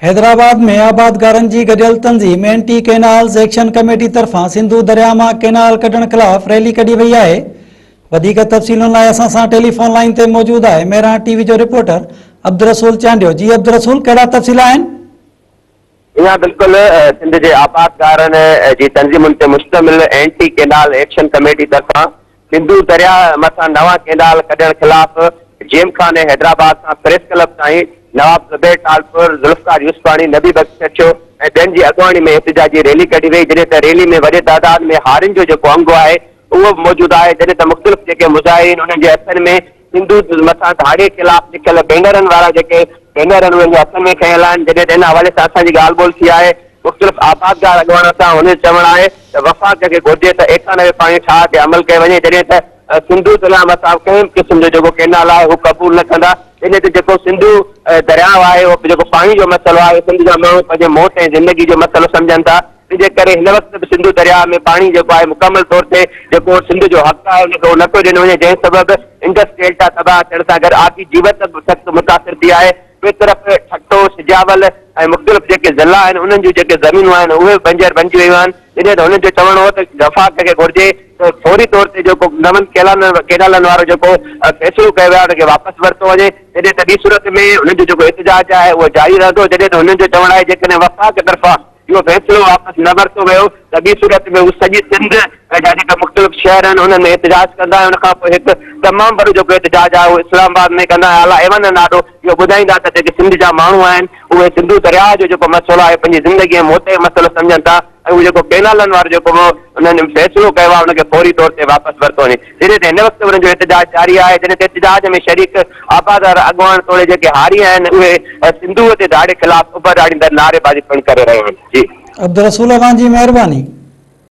حيدرآباد ۾ آبادگارن جي گڏيل تنظيم اينٽي ڪينالز ايڪشن ڪميٽي طرفان سنڌو درياء مان ڪينال ڪڍڻ خلاف ريلي ڪڍي وئي آهي. وڌيڪ تفصيلن لاء اسان سان ٽيليفون لائين تي موجود آهي مهراڻ ٽي وي جو رپورٽر عبدالرسول چانڊيو جي عبدالرسول ڪهڙا تفصيل آهن؟ اها بلڪل سنڌ جي آبادگارن جي تنظيمن تي مشتمل اينٽي ڪينال ايڪشن ڪميٽي طرفان سنڌو درياء مٿان نوان ڪينال ڪڍڻ خلاف جيم خانه حيدرآباد کان پريس ڪلب تائين نواب زبير ٽالپر، ذوالفقار يوسفاڻي، نبي بخش ڇڇو ۽ ٻين جي اڳواڻي ۾ احتجاجي ريلي ڪڍي وئي جڏهن ته ريلي ۾ وڏي تعداد ۾ هارين جو جيڪو انگ آهي اهو به موجود آهي جڏهن ته مختلف جيڪي مظاهرين انهن جي هٿن ۾ سنڌو مٿان ڌاڙي خلاف لکيل بينرن وارا جيڪي بينر آهن اهي هٿن ۾ کنيل آهن جڏهن ته ان حوالي سان اسان جي ڳالهه ٻولهه ٿي آهي مختلف آبادگار اڳواڻن سان هن جو چوڻ آهي ته وفاق کي گهرجي ته 91 پاڻي ٺاهه تي عمل ڪيو وڃي جڏهن ته سنڌو درياء مٿان ڪنهن به قسم جو جيڪو ڪينال آهي هو قبول نه ڪندا جڏهن ته جيڪو سنڌو درياء آهي اهو جيڪو پاڻي جو مسئلو آهي سنڌ جا ماڻهو پنهنجي موت ۽ زندگي جو مسئلو سمجهن ٿا ان جي ڪري هن وقت به سنڌو درياء ۾ پاڻي جيڪو آهي مڪمل طور تي جيڪو سنڌ جو حق آهي ان کي اهو نٿو ڏنو وڃي جنهن سبب انڊس ڊيلٽا تباهه ٿيڻ سان گڏ آبي جيوت به سخت متاثر ٿي آهي ٻئي طرف ٺٽو، سجاول ۽ مختلف جيڪي ضلعا آهن انهن جون جيڪي زمينون آهن اهي به بنجر بنجي ويون آهن جڏهن ته هنن جو چوڻ هو ته وفاق کي گهرجي ته فوري طور تي جيڪو نون ڪينالن وارو جيڪو فيصلو ڪيو ويو آهي ان کي واپس ورتو وڃي جڏهن ته ٻي صورت ۾ هنن جو جيڪو احتجاج آهي اهو جاري رهندو جڏهن ته هنن جو چوڻ آهي جيڪڏهن وفاق طرفان اهو فيصلو واپس نه ورتو ويو ته ٻي صورت ۾ هو سڄي سنڌ جا جيڪي مختلف شهر آهن انهن ۾ احتجاج ڪندا ۽ ان کان پوء هڪ تمام وڏو جيڪو احتجاج آهي اهو اسلام آباد ۾ ڪندا ۽ اعليٰ ايوانن آڏو اهو ٻڌائيندا ته جيڪي سنڌ جا ماڻهو آهن اهي سنڌو درياهه جو جيڪو مسئلو آهي پنهنجي زندگي ۽ موت جو مسئلو سمجهن ٿا ۽ اهو جيڪو ڪئنالن وارو جيڪو انهن فيصلو ڪيو آهي ان کي فوري طور تي واپس ورتو وڃي. جڏهن ته هن وقت به انهن جو احتجاج جاري آهي، جڏهن ته احتجاج ۾ شريڪ آبادگار اڳواڻ توڙي جيڪي هاري آهن اهي سنڌوء تي ڌاڙي خلاف اڀ ڏاڙيندڙ نعريبازي پڻ ڪري رهيا آهن. جي. عبدالرسول اوهان جي مهرباني.